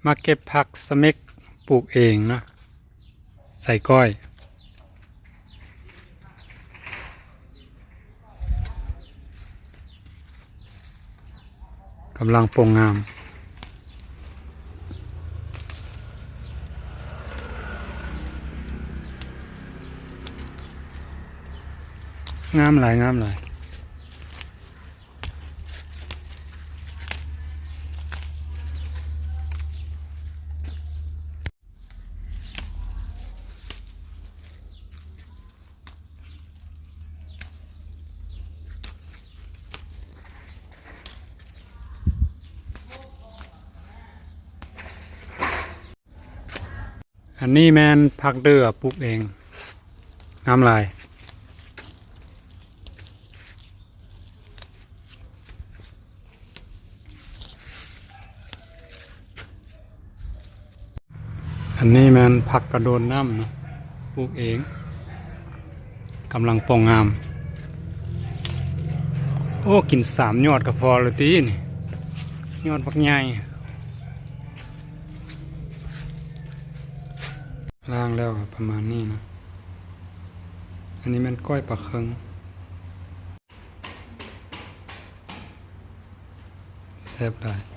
ມາເກັບຜັກສະເມັກ ປູກເອງເນາະ ໃສ່ກ້ອຍ. ກຳລັງປົ່ງງາມ. ງາມຫຼາຍ, ງາມຫຼາຍ. ອັນນີ້ແມ່ນຜັກເດື່ອ ປູກເອງ ງາມຫຼາຍ. ອັນນີ້ແມ່ນຜັກກະໂດນນ້ຳເນາະ ປູກເອງ ກຳລັງປົ່ງງາມ. ໂອ້ ກິນສາມຍອດກໍພໍແລ້ວຕິນີ້ ຍອດບັກໃຫຍ່. ລ້າງແລ້ວກໍປະມານນີ້ເນາະ. ອັນນີ້ແມ່ນກ້ອຍປາເຄິງ ແຊບຫຼາຍ.